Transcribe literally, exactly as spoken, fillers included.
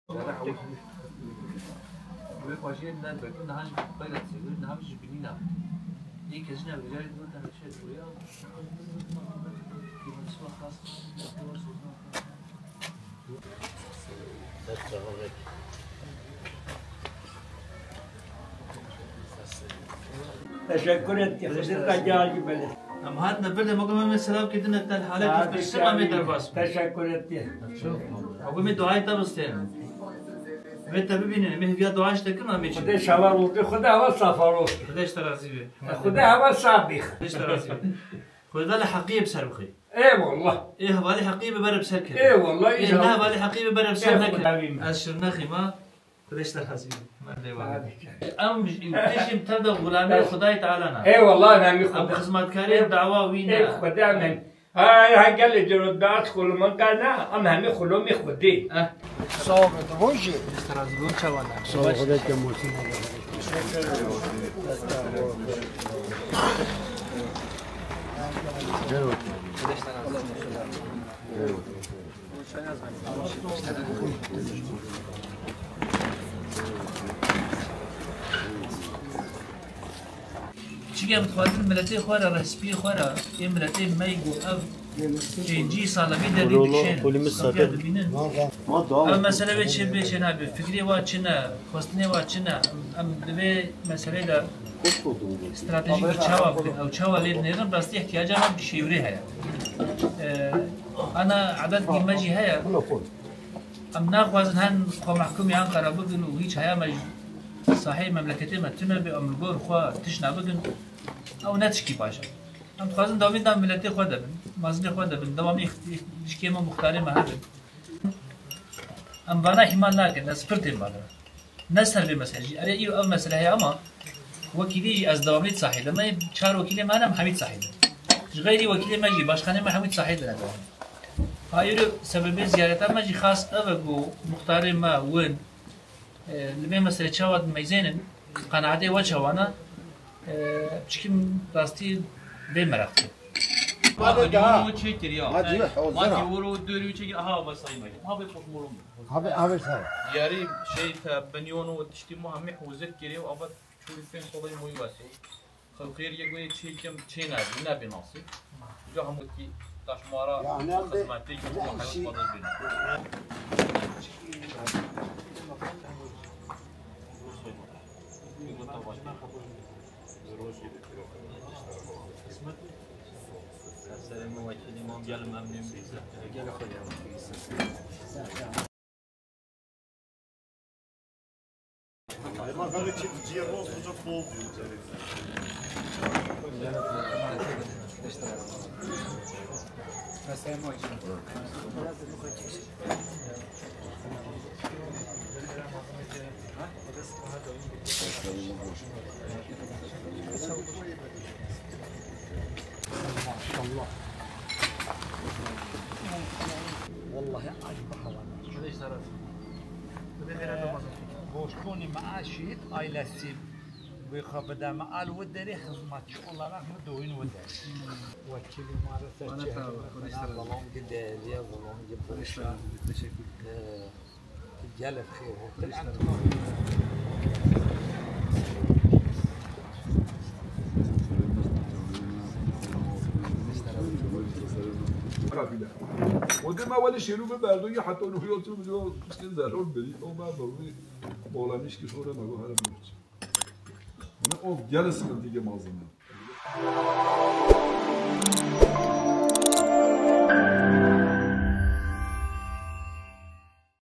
Wê paşê ne be, niha ji qeyra çêbir, niha ji binî ne. Yê kezî ne be, carê dûr tane çê dûr ya. Kî min sima xas, dûr sozna. Teşekkür etti. Xizir te cihaz gibi. Em hatine vir de me got me selam kirdine te halek Saat pirsî me mê derbas. Teşekkür etti. Ew me duayê te bistê. Wê te bibînin, me hêviya dua ji te kirin, em ê çi? Xwedê şeva rûtî, Xwedê hewa safa rûtî. Xwedê ji te razî be. Xwedê hewa saf bî. Xwedê ji te razî be. Xwedê li heqiyê bi ser bixê. Ê wallah. Ê hevalê heqiyê bi ber bi ser keve. Ê wallah, Ê îşallah. Ne hevalê heqiyê bi ber bi ser Ê neke. Xwedê bî. Ez şir nexîma. Xwedê ji te razî be. Em lê wa. Hadi. Em ji, tu jî tev de xulamê Xwedayê Teala ne. Ê wallah, em hemî Em Xwedê. Xizmetkarê dawa wî ne. Ê Xwedê em hem. Hay, hay, gelê ciro dest xulumê te ne, em hemî xulumê Xwedê. Eh. Sağ ol, Rojî. Xwedê ji te razî be, çawa ne? Sağ ol, Xwedê te mosî. Çike em dixwazin miletê xwe re, rehspiyê xwe re, ê miletê me yî ku ev pêncî sal e vê derê dikşên, Rolo, polî mi Sofiya sate. Dibînin. Ev mesele wê çê bê çê nabe, fikrê wa çi ne, xwestinê wa çi ne, em, em di vê meselê de stratejîk çawa bikin, ew çawa lê dinêrin, rastî ihtiyaca me bi şêwirê heye. Ee, ana edet me jî heye. Em naxwazin hen xwe mehkûmî Ankara bikin û hîç heya me ji saheyê memleketê me tune be, em li gor xwe tişt nabikin. Ew ne tişkî baş e. Em dixwazin dawî da miletê xwe de bin, mezinê xwe de bin, dewamî ixti-, jikê me muxtarê me hebin. Em vana hîmal nakin, ez pir têm vana. Ne ser vê meselê jî. Erê, îro ev mesele heye ama wekîlî jî ez dewamî di sahê de me, çar wekîlê me hene, em hemî di sahê de. Ji xeyrî wekîlê me jî, başkanê me hemî di sahê de ne dewamî. Ha, îro sebebê ziyareta me jî xas ev e ku muxtarê me win, e, li vê meselê çawa dimeyzênin, qenaetê we çawa ne, e, piçikî rastî vê meraq dikim. Hadi daha. Hadi, hadi. Abi, abi sağ ol. Yarî şey te binyono tiştî mu hemî hozir kiriye û abat çûrî pênc solay moy wesî. Xewxêr yê goyê çê kim çê nebî, nebî nasî. Ca hemû kî taşmara xizmetê ki bu hayat fazla bîne. Serê me wekîlî mam gelin memnun bî. Kaymakam için ciğer olmayacak bol diyor. Maşallah. Vallahi acı bir hava. Boşkoni maaşit ailesi ve kapıda maal ve deri hizmetçi olarak mı doğun ve deri. Vekili maalesef çehre zaman gibi değerli zaman gibi. Teşekkür ederim. Gelek xêr. Kafile. O dema weli şêrû ve berdo ya heta onu yotun biliyor. Işte zerhor beri. O berdo. Bağlamış ki sonra mı bu hale bulmuş. Bunu o gelin sıkıntı ki malzeme.